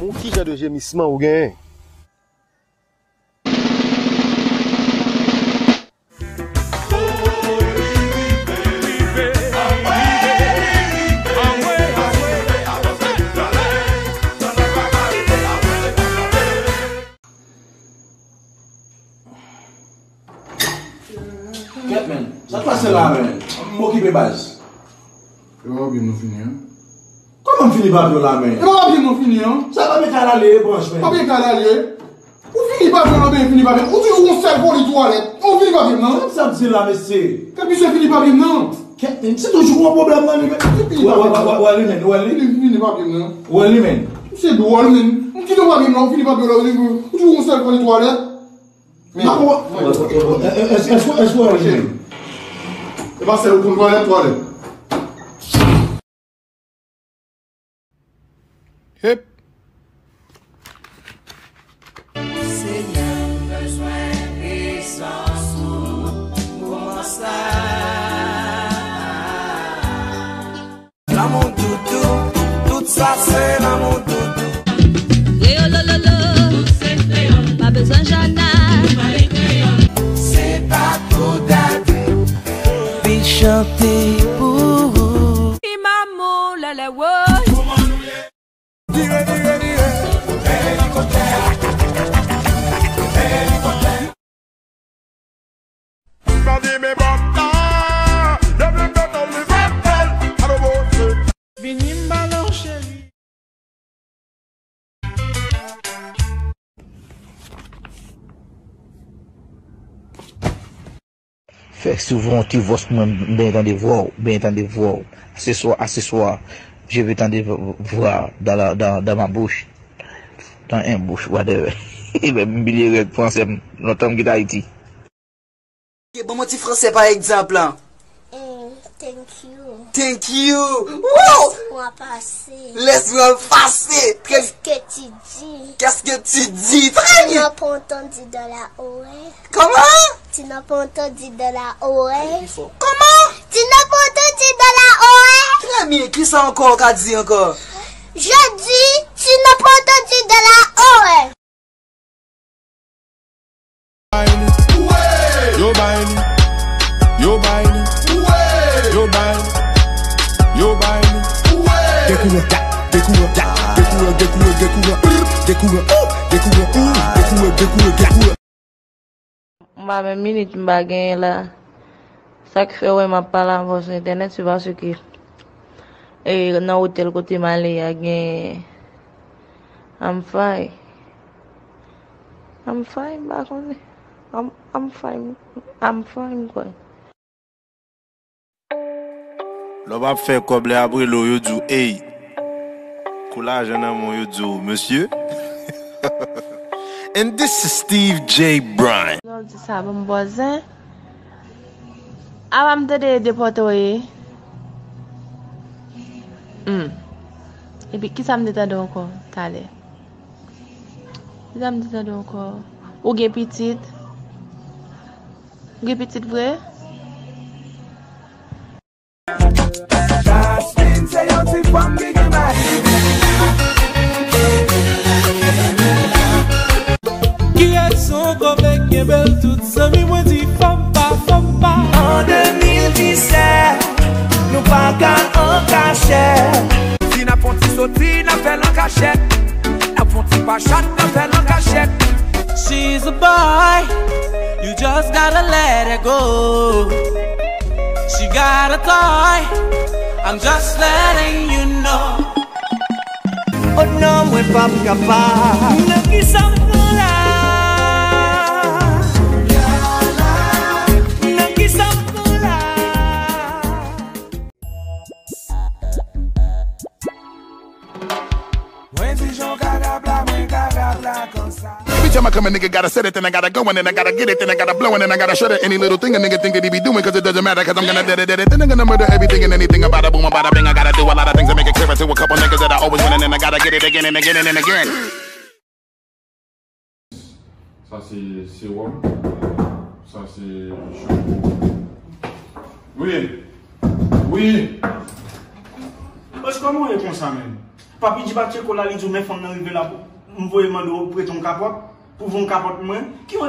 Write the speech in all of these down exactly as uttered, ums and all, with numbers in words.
Ou ki jan de jemisman ou genyen? Kèt, men. Sa k pase la, men? M okipe baz. E pa papye m nou fini an? Kòman m fini papye w la, men? E pa papye m nou fini an? Sa papye kay la li ye, branch, men? Papye kay la li ye? Ou fini papye w la oubyen fini papye m? Ou di ou gon sèl voli twalèt. Ou fini papye m nan? Sa m di la, mesye? Kèt, misye fini papye m nan. Kèt, men, se toujou gon pwoblèm nan, li, men. Ou fini papye m nan. Ou wè li, men, ou wè li. Fini, fini papye m nan. Ou wè li, men. Misye dwòl, men. M kite w papye m nan, ou fini papye w la, ou di ou di ou gon sèl voli twalèt. Men, èske, èske, èske, èske, èske, e pa sèl ou konn twalèt, twalèt. Hep. Senyè, m bezwen prezans ou moman sa. Lanmou doudou, tout sa se lanmou doudou. Kreyolololo, pa bezwen jònal. Se pa kou date. Vin chante pou ou. Imamou lèlè woy. Vire, vire, vire. Helikoptè. Helikoptè. Vini m ba w cheri. Fè souvan yon ti vòs pou mwen, m benyen tande vwa w, m benyen tande vwa w. Aseswa, aseswa, je veux tande voix dans la, dans, dans ma bouche. Dans un bouche, whatever. Ebyen, m bliye règ fransè m, lontan m kite Ayiti. Ok, ban m yon ti fransè pa egzanp lan. Mm, thank you. Thank you. Wow! Laisse-moi passer. Laisse-moi passer. Très... Qu'est-ce que tu dis? Qu'est-ce que tu dis? Très bien. Tu n'as pas entendu dans la oreille. Comment? Tu n'as pas entendu dans la oreille. Comment? Tu n'as pas entendu dans la oreille. Très bien. Kisa ankò ou ka di ankò? Je dis, tu n'as pas entendu dans la oreille. Yo bay li, yo bay li, yo bay li, yo bay li. Gen kouran, gen kouran, gen kouran, gen kouran, gen kouran, gen kouran, gen kouran, gen kouran. M pa menm minit m pa genyen la. Sa k fè w wè m ap pale avè w sou entènèt, se paske, e, nan otèl kote m ale a gen, I'm fine. I'm fine, m pa konnen. I'm, I'm fine. I'm fine, kwè. Lè w ap fè kòb, lè y ap rele w, yo di w, "Ey." Kou lajan nan men w, yo di w, "Mesye." And this is Steve J Bryan. Lè w di sa, ban m bòzen. Apa m tande depòte w ye? Hmm. Epi, kisa m te tande w ankò talè? Kisa m te tande w ankò? Ou gen pitit? Ou gen pitit vre? Jasmine se yon ti fanm ki gen mari. Kiyès on kòve k gen bèl tout zanmi mwen di fanm pa, fanm pa. An de mil disèt, nou pa ka an kachèt. Si n ap fè on ti soti, n ap fè l an kachèt. N ap fè on ti pachat, n ap fè l an kachèt. She's a boy, you just gotta let her go. She got a toy, I'm just letting you know. Oh non, mwen p ap kapab. Nan kisa m pran la? Nan kisa m pran la? Mwen di jan w ka rap la, mwen ka rap la konsa. Every time I come, a nigga gotta set it, then I gotta go, and then I gotta get it, then I gotta blow, and then I gotta shut it. Any little thing a nigga think that he be doing, 'cause it doesn't matter, 'cause I'm gonna dead it, dead it, then I'm gonna murder everything and anything about a boom, about a bang. I gotta do a lot of things to make it clearer to a couple niggas that I always win, and then I gotta get it again and again and again. Sa se sewòm. Sa se chanpo. Wi. Wi. Bòs, kòman w ye konsa menm? Papi di Patcheko la, li di w, men fanm nan rive la, m voye mande w prete yon kapòt, pou voye yon kapòt mwen. Ki wè,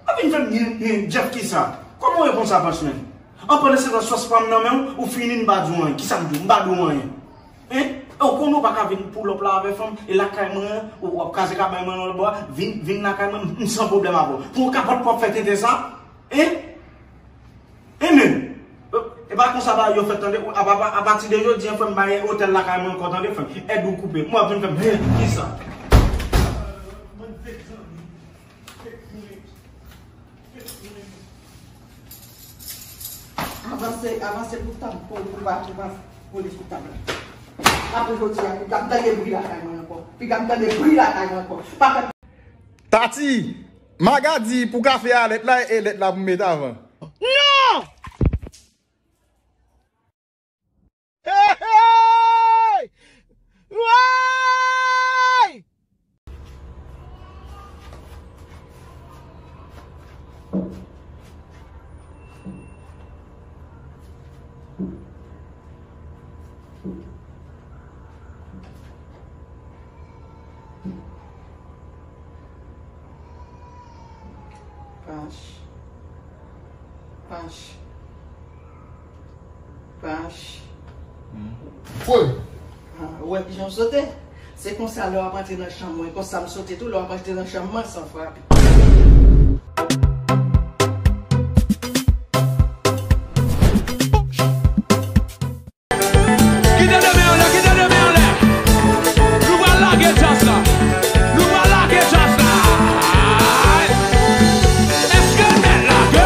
pa vin fè m yen, yen, Jeff kisa? Kòman w ye konsa, Panch, menm? An pandan se tan, sòs pa m nan men w, ou fini, m pa di w anyen. Kisa m di w? M pa di w anyen. Hein? E w konnen w pa ka vin pull up la avè fanm, e lakay mwen, ou w ap kraze kabay mwen nan lòt bò a, vin, vin lakay mwen, m san pwoblèm avè w. Pou yon kapòt pou w ap fè tenten sa? Hein? Hein, menm? E pa konsa bagay yo fèt, tande. Apa, apa, apati de jodi an, frè m, pa gen otèl lakay mwen ankò, tande, frè m. Èd ou koupe. Mwen ap vin fè m, hein, kisa? Avanse, avanse pou tab, pou, pou, pou, pou, pou polis pou tab la. Apre jodi a, piga m tande bri lakay mwen ankò. Piga m tande bri lakay mwen ankò. Pa fè Tati, Maga di pou kafe a lèt la e lèt la pou m met avan. Non! Hey, hey! Woy! Pach. Pach. Pach. Woy! Ah, ou wè kijan w sote? Se konsa lè w ap antre nan chanm mwen, konsa m sote tou lè w ap antre nan chanm mwen san frape. Kite de men anlè, kite de men anlè. Nou pral lage djaz la. Nou pral lage djaz la. Èske n mèt lage?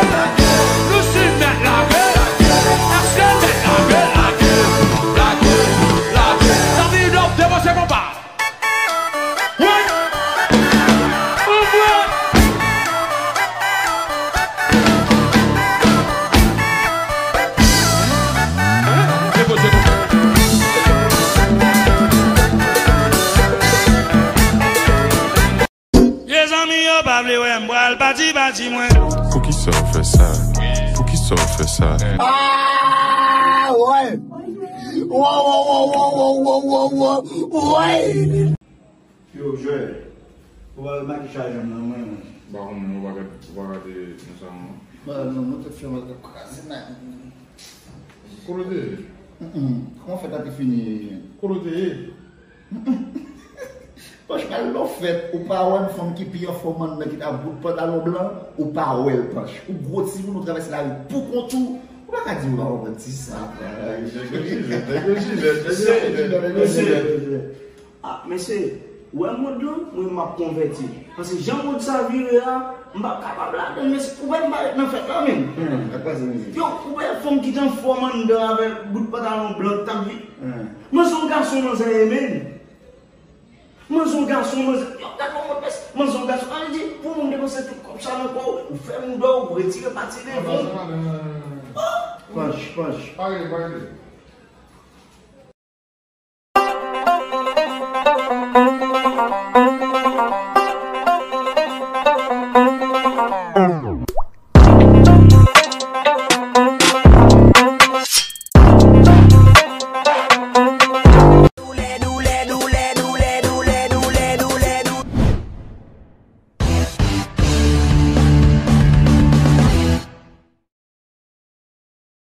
Nou si n mèt lage. Èske n mèt lage? Lage, lage, lage. Sa vini dòp, depoze konpa. Woy! Ouvre! Mezanmi yo pa vle wè m pral pati pati mwen. Poukisa w fè sa? Poukisa w fè sa? Ah, ouais. Wow, wow, wow, wow, wow, wow, wow, wow, ouais. Yo, Joel, ou pa wè makiyaj m nan mwen, mwen. M pa konnen, ou pa gade, ou pa gade nan sa non. Ba, non, mwen te fè mal ap kraze nan. Kote w te ye? Mm-mm. Kòman fèt la te fini? Kote w te ye? Paske lè w fèt, ou pa wè yon fanm ki pi anfòm anndan ki t ap bout pantalon blan, ou pa wè l, Panch. Ou gwo timoun, ou travèse lari pou kont ou, ou pa ka di ou pa konprann ti sa. Nèg yo jilèt, nèg yo jilèt, nèg yo jilèt. Ah, mesye, ou wè mond lan, mwen m ap konvèti. Paske jan mond sa vire a, m p ap kapab ladan l, mesye. Ou wè m pa ret nan fèt la menm. Hmm, sa k pase, mesye? Yo, ou wè fanm ki t anfòm anndan avèk bout pantalon blan k t ap vin. Hmm. Manzè yon gason, manzè ye menm. Manzè yon gason, manzè. Yo, gad yon mond, mesye. Manzè yon gason. An di, pou moun depanse tout kòb sa nan kò w, ou fè mouda w, ou retire pati devan w. Oh! Panch, Panch. Pa rele, pa rele.